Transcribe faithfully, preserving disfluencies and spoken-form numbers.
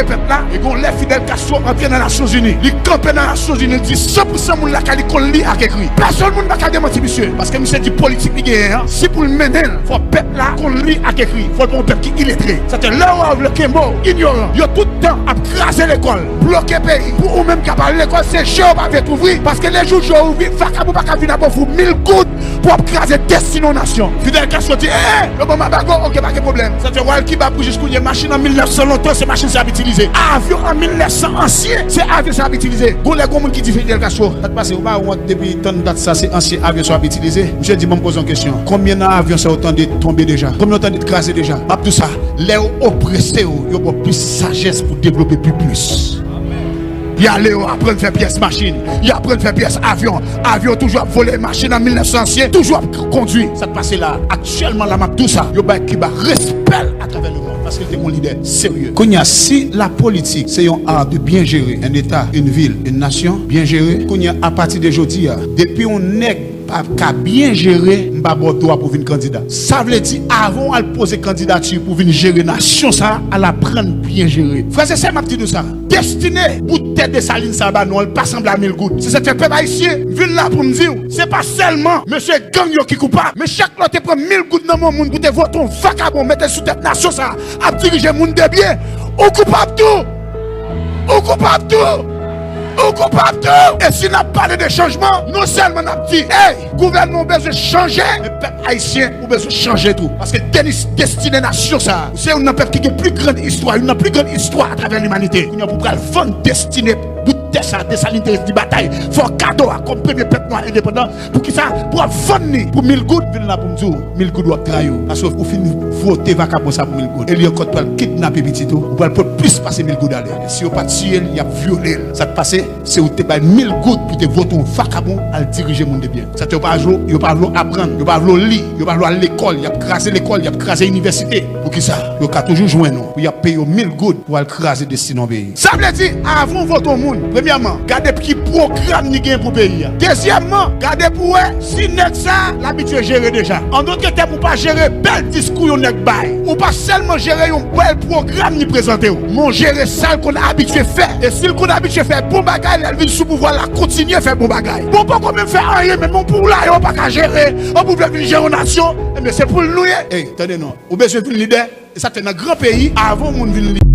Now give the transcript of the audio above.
Pèp la, e gon lè Fidel Castro antre nan Nasyonzini. Li kanpe nan Nasyonzini, li di san pou san moun lakay li konn li ak ekri. Pèsonn moun pa ka demanti misye, paske misye di politik li genyen an, si pou l mennen l, fò pèp la konn li ak ekri. Fò l pa yon pèp ki iletre. Sètadi lè yo vle kenbe w inyoran, yo tout tan ap kraze lekòl, bloke peyi. Pou ou menm k ap al lekòl, se je w pa vle t ouvri, paske lejou je w ouvri, vakabon pa ka vin ap ofri w mil goud pou ap kraze destine yon nasyon. Fidel Castro di, eh, eh, yo ban m anbago, oke, pa gen pwoblèm. Sa fè w al Kiba pou jis kounye, machin an mil nèf san lontan, se machin sa ap itilize. Avyon an mil nèf san ansyen, se avyon sa ap itilize. Gon lè gon moun ki di Fidel Castro, sa k pase, ou pa wont depi tann dat sa, se ansyen avyon sa ap itilize? Misye di, ban m poze yon kesyon. Konbyen nan avyon sa yo tande tonbe deja? Konbyen yo tande kraze deja? M ap di w sa, lè yo oprese w, yo ba w plis sajès pou devlope pi plis. Y ale, yo aprann fè pyès machin, y aprann fè pyès avyon. Avyon toujou ap vole, machin an mil nèf san ansyen toujou ap k-, kondui. Sa k pase la, aktyèlman la, m ap di w sa, yo bay Kiba respè l atravè lemonn, paske l te gon lidè serye. Kounye a, si la politik se yon art de bien gérer un État, une ville, une nation, bien gérer, kounye a, apati de jodi a, depi yon nèg pa ka byen jere, m pa ba w dwa pou w vin kandida. Sa vle di, avan w al poze kandidati pou w vin jere nasyon sa a, al aprann byen jere. Frè e sè, m ap di nou sa. Destine bout tè Desalin sa a ba nou an, l pa sanble a mil goud. Se sa k fè pèp ayisyen, m vin la pou m di w, se pa sèlman mesye gang yo ki koupab, men chak lè w te pran mil goud nan men yon moun pou te vote yon vakabon, mete l sou tèt nasyon sa a, ap dirije moun de byen, ou koupab tou! Ou koupab tou! Ou koupab tou! E si n ap pale de chanjman, non sèlman n ap di, hey, gouvènman ou bezwen chanje, men pèp ayisyen ou bezwen chanje tou. Paske Denis, destine nasyon sa a, se youn nan pèp ki gen pli grann istwa, youn nan pli grann istwa atravè limanite. Kounye a pou pral vann destine bout tè sa a, Desalin te di batay, fè w kado a kòm premye pèp nwa endepandan. Poukisa pou w ap vann li pou mil goud? Vin la pou m di w, mil goud w ap trayi w. Paske ou fin vote vakabon sa pou mil goud. E li ankò t pral kidnape pitit ou. Ou pral pot plis pase mil goud ale. E si yo pa tiye l, y ap vyole l. Sa k pase, se ou te bay mil goud pou te vote yon vakabon al dirije moun de byen. Sa te yo pa vle, yo pa vle w aprann, yo pa vle w li, yo pa vle w al lekòl, y ap kraze lekòl, y ap kraze inivèsite. Poukisa? Yo ka toujou jwenn ou pou y ap peye w mil goud pou al kraze destine yon peyi. Sa vle di, avan w vote yon moun, premyèman, gade ki pwogram li gen pou peyi a. Dezyèmman, gade pou w wè si nèg sa a l abitye jere deja. An dòt tèm, ou pa jere bèl diskou yon nèg bay. Ou pa sèlman jere yon bèl pwogram li prezante w, men w jere sa l konn abitye fè. E si l konn abitye fè bon bagay, lè l vin sou pouvwa l la, kontinye fè bon bagay. Bon, poko menm fè anyen, men bon, pou w la, yo pa ka jere. An pou w vle vin jere yon nasyon, ebyen, se poul nou ye. Ey, tande non. Ou bezwen vin lidè? E sa k fè nan gran peyi, avan yon moun vin lidè,